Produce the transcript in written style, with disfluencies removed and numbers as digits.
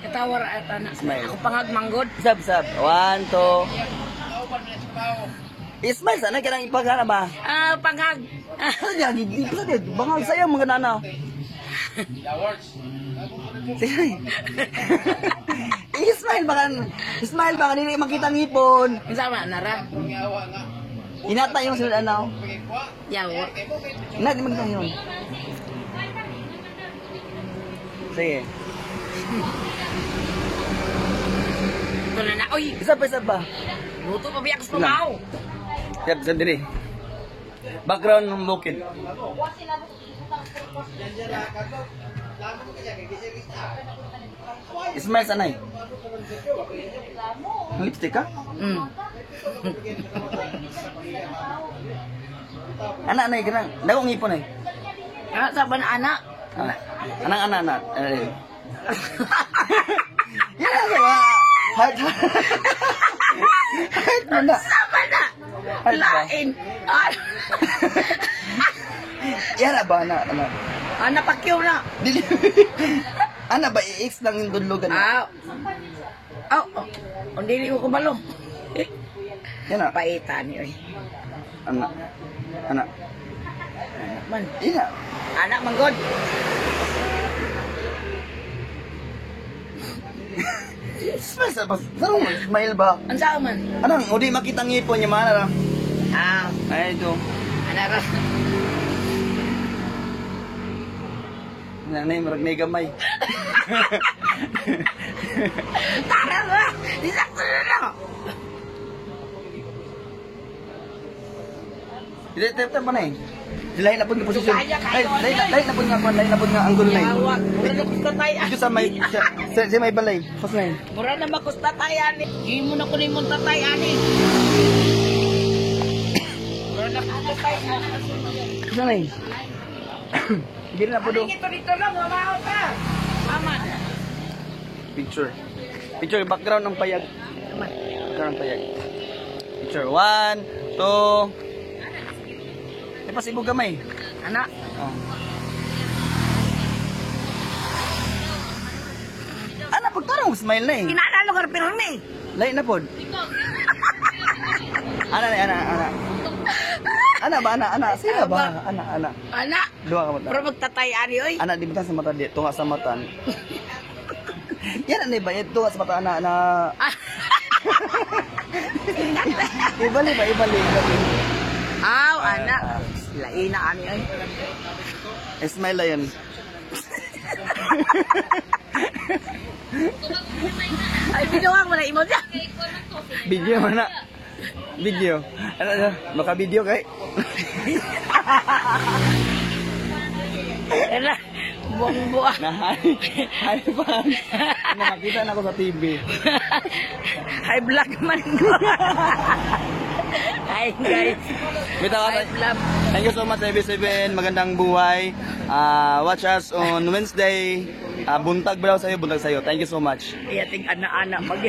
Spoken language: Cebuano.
Katawar at ana. Smile. Ako pangag manggod. Sab, sab. One, two. Smile sana kanang ipagana ba? Ah, panghag. Sa diya, gigi sa diya. Bangal sayang mga nana. Sige. Smile ba kan? Smile ba kanina makita ang ngipon? Unsa man nara? Inata yung sunod anaw. Yawa. Ina di magkita yun. Sige. Ito na na. Oy, Isa pa, isa pa. luto pa biyak sa pamaw. Sab, sab dili. Background ng bukid. Smile sanay. Lipstick ka? Mm. Anak nay kanang dagong ngipon ay. Ah, sa ban ana. Ah, anang anak anak. Ano yun? Yan ang ba? Heart. Heart mo na. Sa ban na. Heart ba? Lain. Ah, Yan na ba ana ana? ana pakyaw na. Dili. Ana ba i-x lang yung dudlogan? Ah. Oh, oh. Oh, dili ko kabalo. Yan na. Paita ni oy. Ana. Ana. Man, Ina. ana manggod. Smile sa ba? Sarong smile ba? Unsa man? Anang udi makita ang ngipon niya mana ra. Ah, Ay ito. ana ra. Nanay marag nay gamay. Tara ra. Disakto na lang. Dili tap tap pa na eh. Lahi na pud nga posisyon. Kaya, kaya, Ay, lahi na lahi na pud nga kwan, lahi na pud nga angulo na eh. Yawa, mura na kusta tayo. Dito sa may sa may balay. Pas na eh. Mura na makusta tayo ani. Gimo na ko ni mong tatay ani. Mura na kusta tayo ani. Sa na eh. Dili na pud. Ani dito dito lang, mamaw ka. Mama. Picture. Picture background ng payag. Background ng payag. Picture. One, two. Eh, pasibog gamay. Ana, Oh. Ana, pagtarong smile na eh. kinana lugar pero ni. Lain na pod. Ana na, ana, ana. Ana ba, ana, ana. Sila ba? Ana, ana. Ana, Duha ka mata. mura magtatay ani oy. Ana, di ba sa mata, di, tunga sa mata. Yan, ano ba? Tunga sa mata, ana, ana. Ibali ba, ibali, ibali. Aw, ana. Laina ani oy. Smile na yun. Ay binuwang mo na imo siya. Video man na. Video. Ano, ano, baka video kay. Ana, buang buang. Na hi. Hi fan. Ano, makita na ako sa TV. Hi vlog man ko. Hi guys. Bitaw Hi vlog. Thank you so much, AB7. Magandang buhay. Ah, watch us on Wednesday. Ah, buntag ba daw sa'yo? Buntag sa'yo. Thank you so much. Iyating ana-ana mag.